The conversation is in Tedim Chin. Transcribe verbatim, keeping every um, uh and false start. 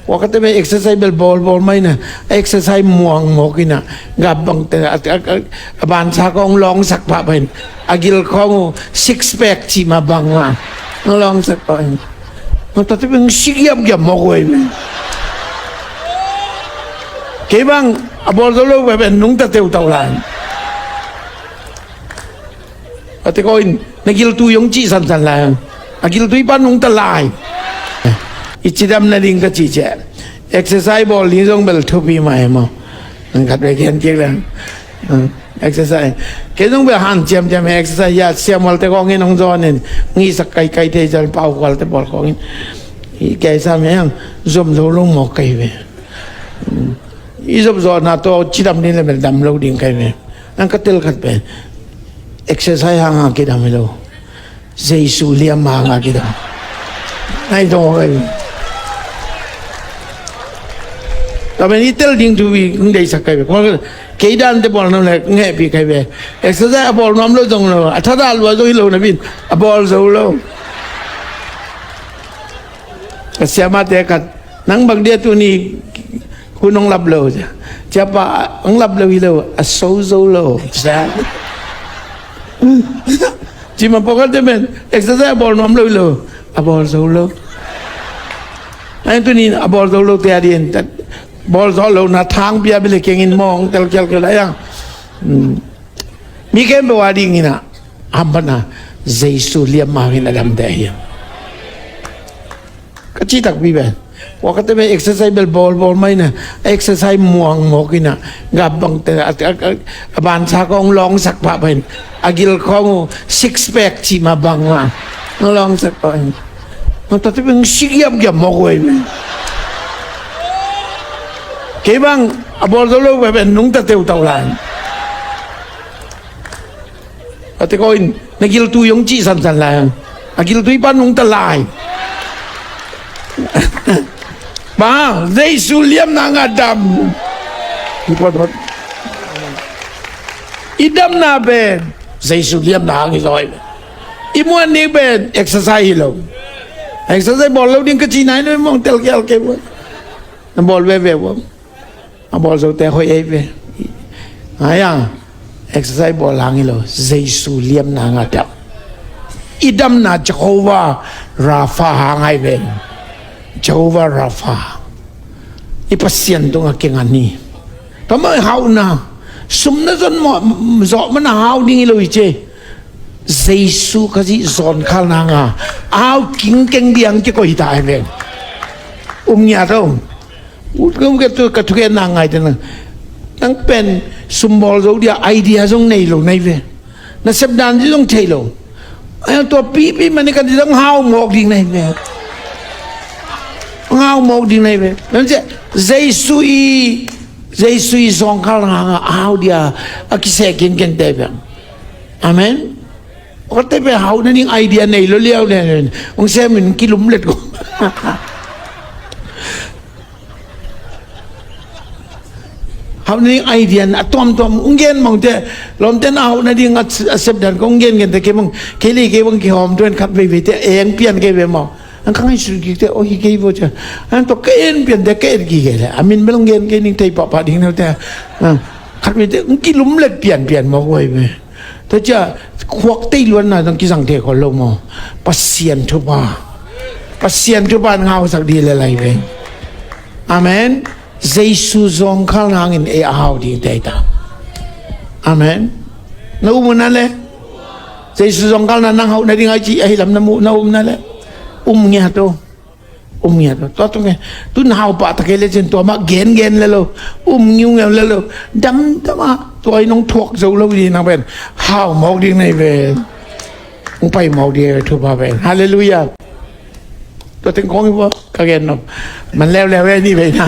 Wakate me exercise bel bawlbawl mai na, exercise muangmawk ina, gap bangte a, a, a, a bansa kong lawngsak pah pahin, a gil kong uh six pack cih ma bang a lawngsak pahin. Nungtate beng sigiamgiam mawk uh ei me. Kei bang a bawl zo lo pen nungta teutau lai. Ate ko in na giltui hong cih sansan lai. A giltui pan nungta lai. I cidam nading ka cih ciah exercise bawl ding zong bel thupi mah e maw. Nang khat ve gen kik leng. Exercise. Kei zong bel han ciamciam he exercise ya siamualte kong in hong zawn in ngisak kaikai thei zan pau kualte bawl kong in. I kei sam he ang zom zo lo mawk kai ve. I zop zawhna tawh cidam ding le bel dam lo ding kai ve. Nang ka tel khat pen exercise hanga kidam hi lo. Jesu liam hanga kidam. Nai tawh kai ve. Tamen i tel ding thu i hong deisak kai ve. Kei dante bawl nuam le ngehpi kai ve. Exercise a bawl nuam lo zong lo a thada lua zong hi lo na bin a bawl zo lo. Ka siamate khat nang bang dia tuni hun hong lap lo cia. Ciapa hong lap lo hi lo a so zo lo cia. Cima pawlkhatte men exercise a bawl nuam lo hi lo a bawl zo lo. Ai tuni a bawl zo lo te a dien bawl zo lo na thang bia bile kengin mawng tel kial kial a yang. Mi kem be wa ding ina hampana Jesu liam mau hin a damte a hiam. Ka cih takpi pen wakate me exercise bel bawlbawl mai na, exercise muangmawk ina, gap bangte a, a, a, a bansa kong lawngsak pah pahin a gil kong uh six pack cih ma bang a lawngsak pahin. Nungtate beng sigiamgiam mawk uh ei me. Kei bang a bawl zo lo pen nungta teutau lai. Ate ko in na giltui hong cih sansan lai. A giltui pan nungta lai. Ba Jesu liamna nga dam. I damna pen Jesu liamna hang hi zaw hi. I muan ni pen exercise hi lo. Exercise bawl lo ding ka ci nai lo mong tel kial kei muan. Na bawl veve uh a bawl zote hoih ei ve. Ai a exercise bawl hang hi lo, Jesu liamna hang a dam. I damna Jehovah Rapha hang ai ve. Jehovah Rapha i Pasian tungah kingan hi. Tua mah hauhna sum na zon mawh zawh mana hau ding hi lo hi ce. Jesu Khazih zawnkhalna hanga au kingkeng diang kikoih ta hi ve. Um ngiat o. Ut ka thugenna ngaite nang pen sumbawl zo dia idea zong nei lo nai ve. Na sepdan dih zong thei lo. Ai tua pipi mani ka dih zong hau mawk ding nai ve. Hau mawk ding nai ve. Jesu i Jesu i zawngkhal hanga au dia a kiseh kingkeng te ve. Amen. Kawte pe hauh nading idea nei lo liau nen hong semin kilum let ko. Hauh nading idea a tuamtuam hong gen mong te lawmte na hauh nading a sepdan ko hong gen gen te kei mong kei lei kei bang kihawm tuan khat veivei te eng pian kei ve maw. Ang ka ngaihsut kik te aw hi kei vo cia. Ang tua ka en pian te ka et kik kei le a min bel hong gen kei ning thei pahpah ding neu te. Khat veivei te hong kilum let pianpian mawk vai ve. Tua cia khuak tei luanna zong kizang thei khol lo maw? Pasian thupha. Pasian thupha in ngausak dih le lai ve. Amen. Jesu zawngkhal nangin ei a hau ding tei ta. Amen. Na um uh na le Jesu zawngkhal na nang hauh nading ai ci ahi lam na muh na um na le um ngiat uh. Um ngiat uh tua tung e. Tun hau pah ta kei le cin tua mah gen gen le lo. Um ngiu ngiu le lo. Dam dam a tua i nong thuak zo lo di nang pen hau mawk ding nei pen hong pai mawk ding thupha pen. Halleluiah. Tua teng kong i bua ka gen nop man leuleu e ni vei na.